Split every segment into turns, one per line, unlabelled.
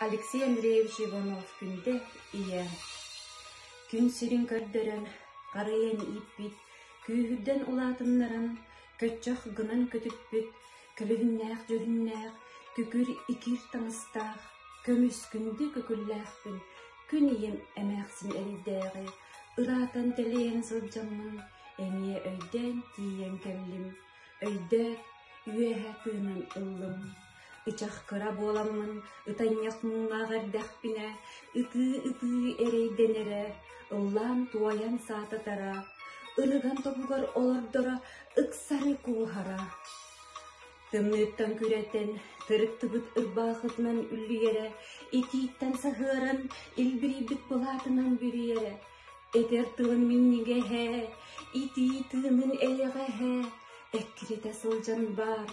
Алексей Андреевич Иванов-Күндэ ийэ Күн сирин көрдөрөн, харайан ииппит, күүһүрдэн улаатыннаран, көччөх гынан көтүппүт, көлөһүннээх дьүһүннээх, күкүр икир таҥастаах, көмүс күндү көкүллээхпин, күн ийэм эмээхсин эрэйдээҕи, ыраатан тэлэйэн сылдьаммын, эмиэ өйдөөн тиийэн кэллим, өйдөөт, үөһэ тыынан ыллым. Ычах кыра буоламмын, ытанньах муҥнаах эрдэхпинэ, ытыы-ытыы эрэйдэнэрэ, ыллаан-туойан саататара, ырыган тобугар олордоро, ыксары кууһара. Тымныыттан күрэтэн, тырыттыбыт ырбаахытынан үллүйэрэ, итииттэн саһыаран, илбирийбит былаатынан бүрүйэрэ, этэр тылын минньигэһэ, итии тыынын эйэҕэһэ, эккирэтэ сылдьан баар,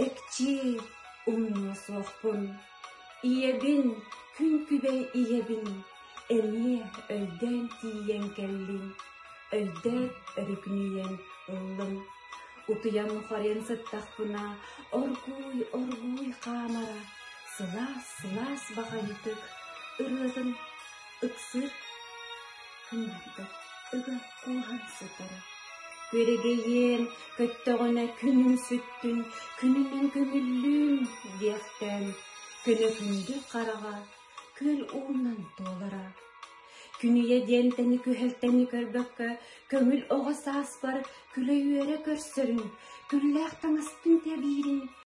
экчи, умнуо суохпун. Ийэбин, күн күбэй ийэбин, эмиэ өйдөөн тиийэн кэллим, өйдөөт өрүкүнүйэн ыллым. Утуйан нухарыйан сыттахпына, оргууй-оргууй хаамара, сылаас-сылаас баҕайытык ырыатын ыксыыр күннэрбэр ыга кууһан сытара. Күөрэгэйиэм, көттөҕүнэ күнүм сүттүн, күнүнэн көмүллүүм диэхтээн, көнө күндү хараҕа күөл уунан туолара. Күнүйэ диэнтэни күһэлтэни көрбөккө, көҥүл оҕо сааспар күлэ-үөрэ көрсөрүн, күллээх таҥастын тэбиирин.